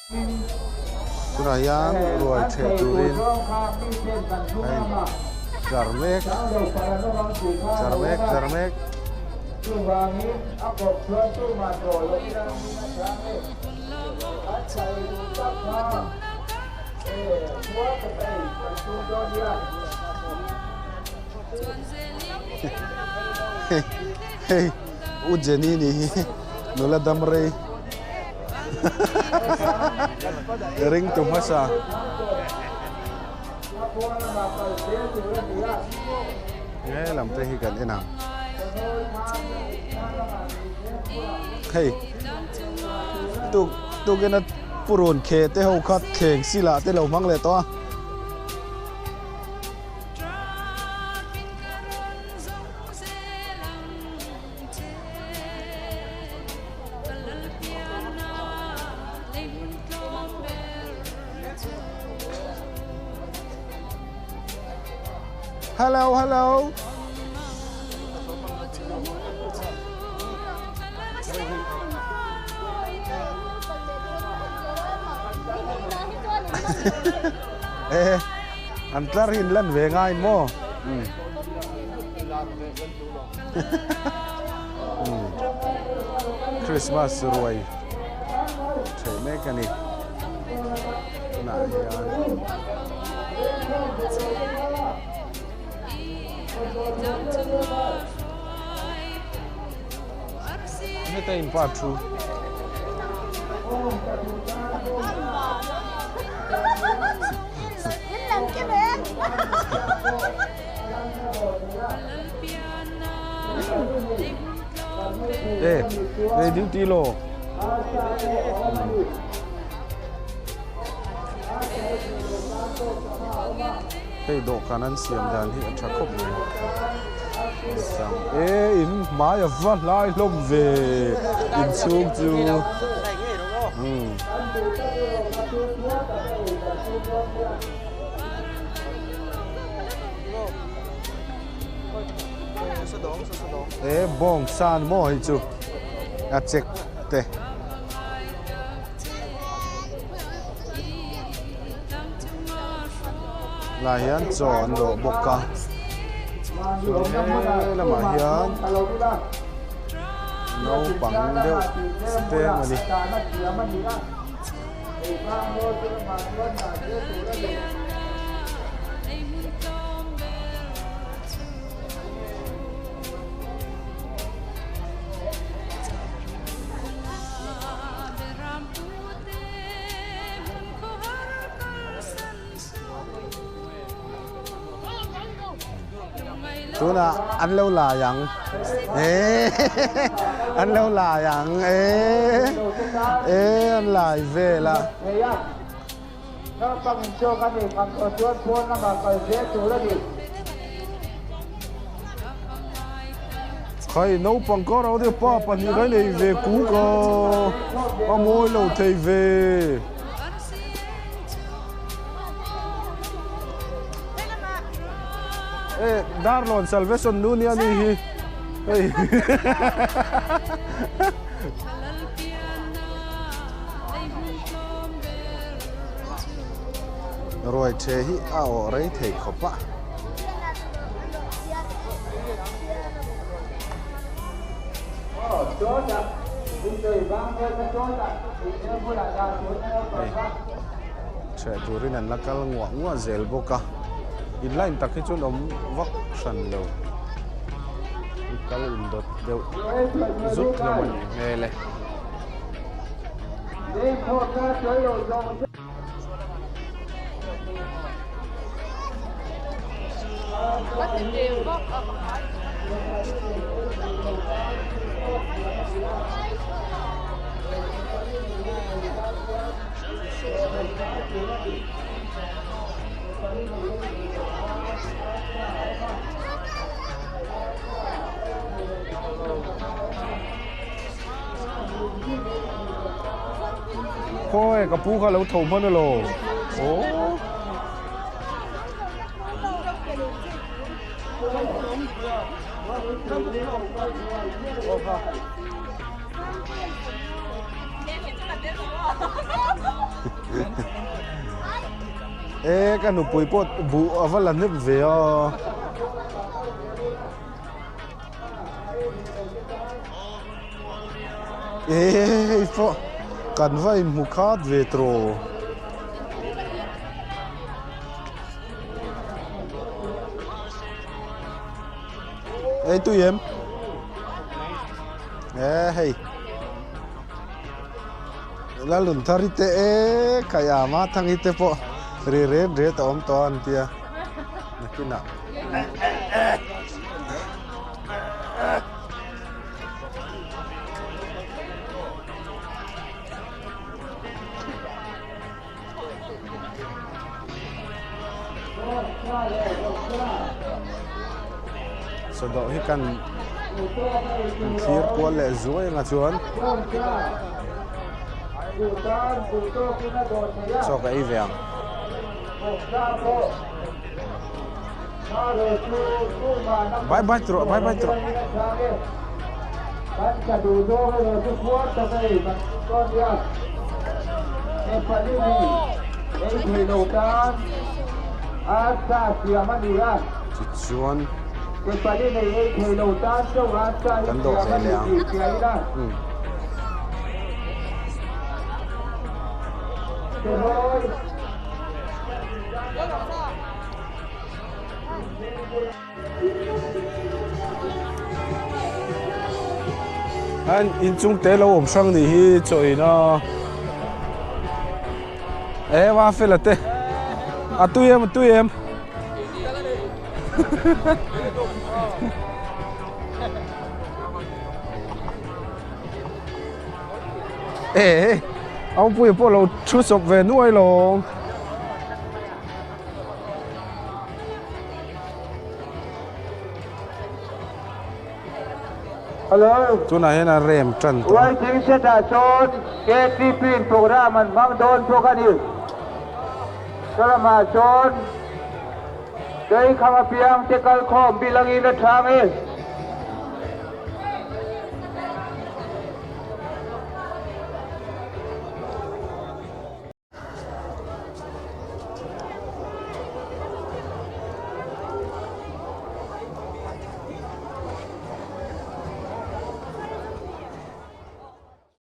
Tunah hian ruai chheh turin a in tlar mek tlar mek tlar mek. Hei U Jenny nih hi nula dam rei. Ringtu hmasa. Nge lam te hi kan en ang. Hei tuk tukina purun khe te ho kha thleng sila te lo hmang leh tawh a. Hello, hello. Eh, an tlar hin lan ve ngai maw? Mm. Christmas ruai theh mek a ni tunah hian heta in pa thu E, ei duty lo. Hei dawhkan an siam dan hi a tha khawp mai. Sam e in hmai a va hlai hlawm ve inchhung chu. Umm. E bawng san maw hei chu a chek te. Lai hian chaw an dawh bawk a he lamah hian naupang deuh te a ni. Tunah an lo lai ang eh an lo lai ang eh eh an lai vel a. Khai naupang kar ho te pa pahnih kai nei ve kuk a a mawi lo thei ve. E Darlawn Salvation nu nia ni hi hei Ruai the hi a awh rei thei khawp a. Hei chheh turin an la kal nguah nguah zel bawk a in line tak hi chuan awm vak hran lo an kal indawt deuh zut hlawm a nih hmel e. Khawi ka pu kha lo tho hman alo aw. E ka nupui pawh buh a va la hnep ve a. E hei pawh kan va inhmu khat ve tawh. Ei tui em? E hei. Lalnunthari te e Kaiama Thangi te pawh ri ret ret a awm tawh a an tia nakinah. Sawdawh hi kan thlir kual leh zuai anga chuan chaw ka ei ve ang. Bye bye tawh bye bye tawh. Tichuan kan dawh ve leh ang. An inchung te lo awm hrang nih hi chaw in a e va fel a te a tui em a tui em e awmpuia pawh lo thu sawp ve nuai lo. Hello. Tunah hian a rem tan tawh a. Waiting shed ah sawn KTP in program an hmang dawn bawk a ni. Salamah sawn Keikham apiang te kalkhawm bilangin a chhang e.